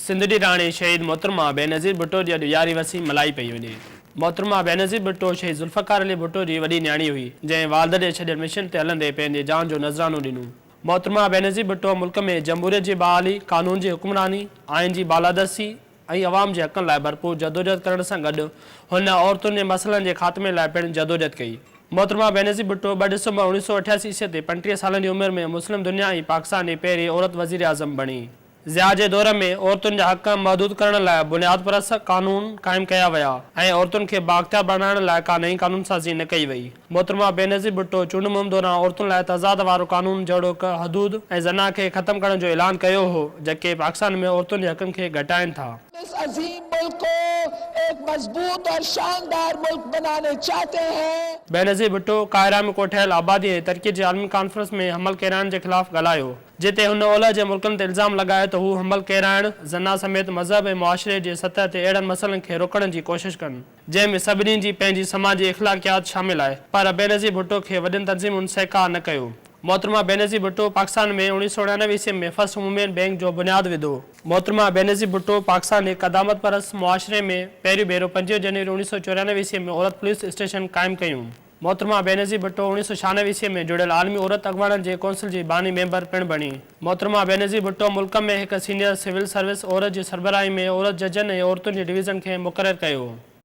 سنڌ جي راڻي شهيد محترمه بينظير ڀٽو جي اڄ يارهين ورسي ملهائي پئي وڃي. محترمه بينظير ڀٽو شهيد ذوالفقار علي ڀٽو جي وڏي نياڻي هئي، جنهن والد جي ڇڏيل مشن تي هلندي پنهنجي جان جو نذرانو ڏنو. محترمه بينظير ڀٽو ملڪ ۾ جمهوريت جي بحالي، قانون جي حڪمراني، آئين جي بالادستي ۽ عوام جي حقن لاء ڀرپور جدوجهد ڪرڻ سان گڏ هن عورتن جي مسئلن جي خاتمي لاء پڻ جدوجهد ڪئي. محترمه بينظير ڀٽو ٻه ڊسمبر 1988 عيسوي تي 35 سالن جي عمر ۾ مسلم دنيا ۽ پاڪستان جي پهرين عورت وزيراعظم بڻي. ضياء جي دور ۾ عورتن جا حق محدود ڪرڻ لاء بنياد پرست قانون قائم ڪيا ويا ۽ عورتن کي بااختيار بڻائڻ لاء ڪا نئين قانونسازي نه ڪئي وئي. محترمه بينظير ڀٽو چونڊ مهم دوران عورتن لاء تضاد وارو قانون جهڙوڪ حدود ۽ زنا کي ختم ڪرڻ جو اعلان ڪيو هو، جيڪي پاڪستان ۾ عورتن جي حقن کي گهٽائين ٿا. اس عظيم ملڪ ڪو ايڪ مضبوط اور شاندار ملڪ بناني چاهتي هين. بينظير ڀٽو قاهره ۾ ڪوٺايل آبادي ۽ ترقي جي عالمي ڪانفرنس ۾ حمل ڪيرائڻ جي خلاف ڳالهايو. جتي هن اولهه جي ملڪن تي الزام لڳايو ته هو حمل ڪيرائڻ، زنا سميت مذهب ۽ معاشري جي سطح تي اهڙن مسئلن کي روڪڻ جي ڪوشش ڪن، جنهن ۾ سڀني جي پنهنجي سماجي اخلاقيات شامل آهي، پر بينظير ڀٽو کي وڏين تنظيمن سهڪار نه ڪيو. محترمه بينظير ڀٽو پاڪستان ۾ 1999 عيسوي ۾ فرسٽ وومين بئنڪ جو بنياد وڌو. محترمه بينظير ڀٽو پاڪستان جي قدامت پرست معاشري ۾ پهريون ڀيرو 25 جنوري 1994 عيسوي ۾ عورت پوليس اسٽيشن قائم ڪيون. محترمه بينظير ڀٽو 1996 عيسوي ۾ جڙيل عالمي عورت اڳواڻن جي ڪونسل جي باني ميمبر پڻ بڻي. محترمه بينظير ڀٽو ملڪ ۾ هڪ سينيئر سول سروس عورت جي سربراهي ۾ عورت ججن ۽ عورتن جي ڊويزن کي مقرر ڪيو.